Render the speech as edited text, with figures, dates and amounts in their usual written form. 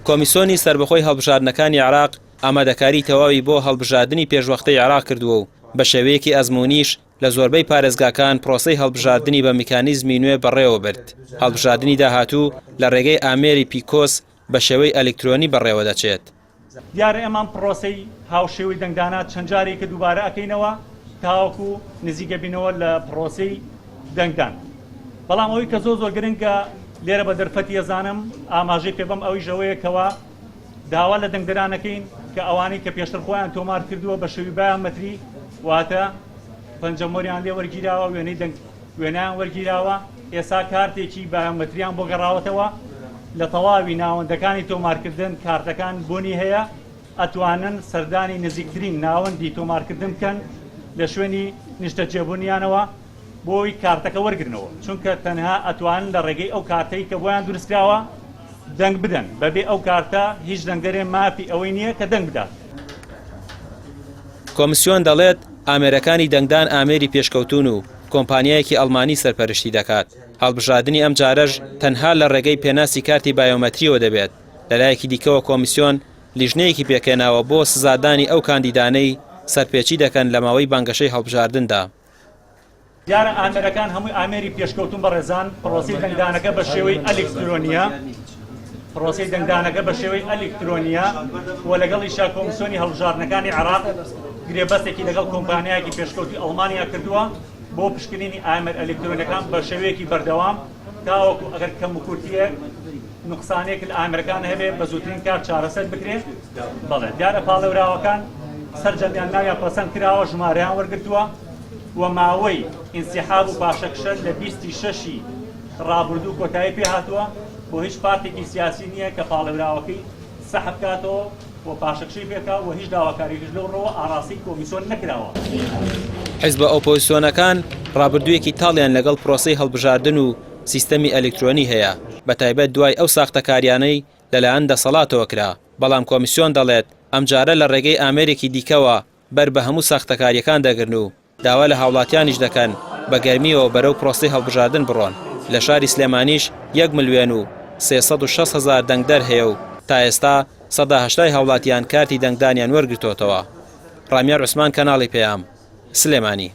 کۆمیسۆنی سەربەخۆی هەڵبژاردنەکانی عێراق ئامادەکاری تەواوی بۆ هەڵبژاردنی پێشوەختەی عێراق کردووە و بە شێوەیەکی ئەزموونیش لە زۆربەی پارێزگاکان پرۆسەی هەڵبژاردنی بە میکانیزمی نوێ بەڕێوەبرد. هەڵبژاردنی داهاتوو لە ڕێگەی ئامێری پیکۆس بە شێوەی ئەلیکترۆنی بەڕێوەدەچێت. دیارە ئێمە ئەم پڕۆسەی هاوشێوەی دەنگدانە چەند جارێکە دووبارە ئەکەینەوە تاوەکو نزیک ئەبینەوە لە پڕۆسەی دەنگدان. بەڵام ئەوەی کە زۆر زۆر گرنگە لێرە بە دەرفەتی ئەزانم ئاماژەی پێ بەم ئەویش ئەوەیە کەوا داوا لە دەنگدەران ئەکەین کە ئەوانەی کە پێشتر خۆیان تۆمار کردووە بە شێوی بایۆمەتری واتە پەنجەمۆریان لێ وەرگیراوە وێنەی دەنگ وێنەیان وەرگیراوە، ئێستا کارتێکی بایۆمەتریان بۆ گەڕاوەتەوە، لە تەواوی ناوەندەکانی تۆمارکردن کارتەکان بوونی هەیە، ئەتوانن سەردانی نزیکترین ناوەندی تۆمارکردن بکەن لە شوێنی نیشتەجێبوونیانەوە بۆی کارتەکە وەرگرنەوە، چونکە تەنها ئەتوانن لە ڕێگەی ئەو کارتەی کە بۆیان دروستکراوە دەنگ بدەن، بەبێ ئەو کارتە هیچ دەنگدەرێ مافی ئەوەی نییە کە دەنگ بدات. کۆمسیۆن دەڵێت، ئامێرەکانی دەنگدان ئامێری پێشکەوتوون و کۆمپانیایەکی ئەڵمانی سەرپەرشتی دەکات، هەڵبژاردنی ئەمجارەش تەنها لە ڕێگەی پێناسی کارتی بایۆمەترییەوە دەبێت، لەلایەکی دیکەوە کۆمیسیۆن لیژنەیەکی پێکهێناوە بۆ سزادانی ئەو کاندیدانەی سەرپێچی دەکەن لە ماوەی بانگەشەی هەڵبژاردندا. دیارە ئامێرەکان هەمووی ئامێری پێشکەوتوون بەڕێزان، پڕۆسەی دەنگدانەکە بە شێوەی ئەلیکترۆنییە، پڕۆسەی دەنگدانەکە بە شێوەی ئەلیکترۆنییە و لەگەڵیشا کۆمیسیۆنی هەڵبژاردنەکانی عێراق گرێبەستێکی لەگەڵ کۆمپانیایەکی پێشکەوتووی ئەڵمانیا کردووە بۆ پشکنینی ئامێر ئەلیکترۆنیەکان بە شێوەیەکی بەردەوام تاوەکو ئەگەر کەموکورتییەک نوقسانێک لە ئامێرەکان هەبێ بە زووترین کات چارەسەر بکرێت. بەڵێ دیارە پاڵێوراوەکان سەرجەمیان ناویان پەسەند کراوە، ژمارەیان وەرگرتووە و ماوەی ئینسیحاب و پاشەکشە لە بیستی شەشی ڕابردوو کۆتایی پێ هاتووە، بۆ هیچ پارتێکی سیاسی نییە کە پاڵێوراوەکەی سەحب کاتەوە و پاشەکشەی پێ بکا و هیچ داواکارییەکیش لەو ڕووەوە ئاڕاستەی کۆمیسۆن نەکراوە. حیزبە ئۆپۆزسیۆنەکان ڕابردوویەکی تاڵیان لەگەڵ پرۆسەی هەڵبژاردن و سیستەمی ئەلیکترۆنی هەیە، بەتایبەت دوای ئەو ساختەکاریانەی لەلایەن دەسەڵاتەوە کرا، بەڵام کۆمیسیۆن دەڵێت، ئەمجارە لە ڕێگەی ئامێرێکی دیکەوە بەر بە هەموو ساختەکارییەکان دەگرن و داوا لە هاوڵاتیانیش دەکەن بە گەرمییەوە بەرەو پرۆسەی هەڵبژاردن بڕۆن. لە شاری سلێمانیش یەک ملیۆن و 360 هەزار دەنگدەر هەیە و تا ئێستا سەدا هەشتای هاوڵاتیان کارتی دەنگدانیان وەرگرتۆتەوە. ڕامیار عوسمان کەناڵی پەیام، سلێمانی.